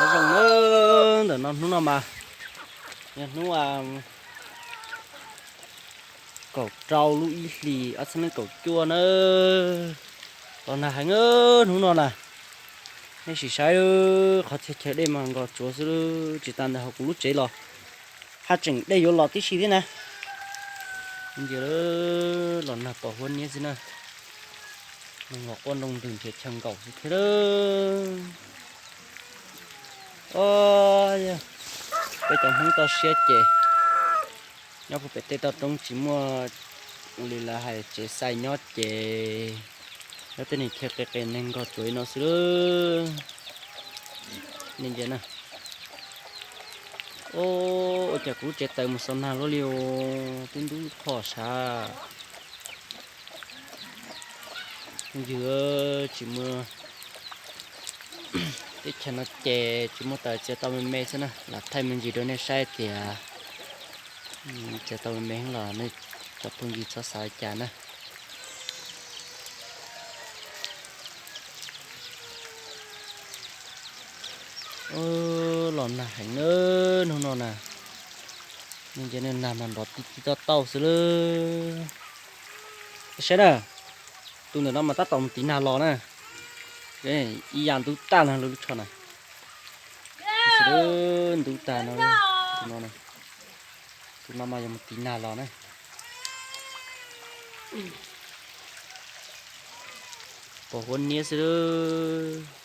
Nyob zoo na, ntawm no hnub no mas yog hnub kaum rau lub ib hlis ob txhiab nees nkaum cuaj na. Los nag heev hnub no na. Nej sim saib qhov txhia chaw dej mas nkos tsuav xwb, tsis tas ntawd hauv kuv lub tsev los haj tseem dej yuav los tib si thiab na. Ntsia, los nag pos huab niab xwb na. Neeg los quaj nroo ntws nrhiav chaw nkaum xwb thiab. Os, yog peb cov Hmoob toj siab ces nyob puag pem tej toj roob tsis muaj li lawv hais tsev xais nyob ces nyob tej neeg chaw qis qis neeg nkos tsuav li no xwb lawm. Nej ntsia na. Ua cas kuv lub tsev taws mus xaus nag luaj li os, twb ntub phom sav. Ywg, tsis muaj, teb chaws no ces tsis muaj taws, txiav tau me me xwb na. Lam thaij me ntsis rau nej saib tias txiav tau me me los nej cov phooj ywg txhob xav li cas na. Los nag heev na, hnub no na, nej ntsia nag mas nrov tib tib tauj tauj xwb lawm. Saib na, tus ntawm no mas tab tom mus tiv nag los na. Ib yam ntub tag no lub tsho na. Ntub tag no, tus no, tus no mas yog mus tiv nag los na. Pos huab niab xwb lawm.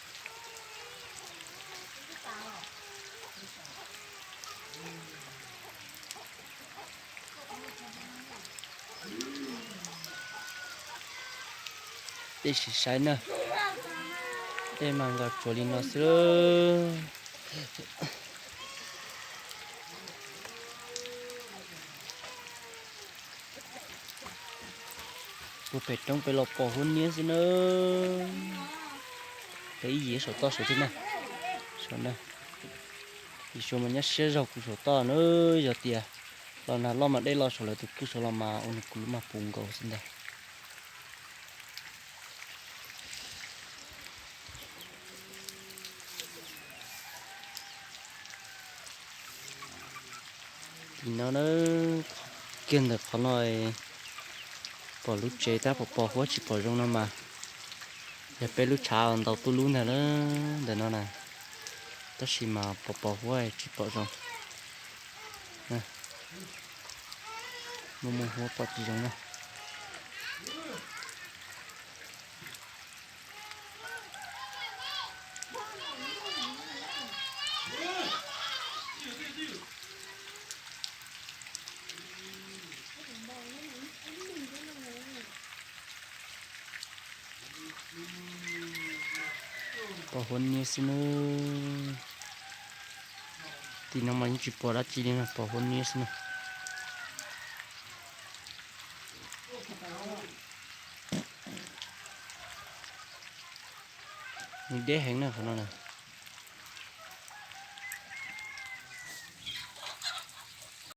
Tej sim saib na, tej mas nkos tsuav li no xwb. Puag pem roob pem los pos huab niab xwb na. Peb ib yim saum toj saud thiab na. Saum na, ib suav mas nyob siab zog kuv saum toj na. Yog tias los nag loj mas dej loj saum lawv tus kwj saud los mas ua nws kuv lub mas puv nkaus xwb ntag. Tim no na, kiag ntawm qhov no pom lub tsev tab pom pos huab tsis pom zoo no mas yog peb lub tshav ntaus tuj lub ntag na, ntawm no na. Tab sis mas pos pos huab tsis pom zoo. Muaj muaj huab pom tsis zoo na. Pos huab niab xwb na. Tim no mas yeej tsis pom dab tsi li no, pos huab niab xwb na. Nws deb heev na qhov no na.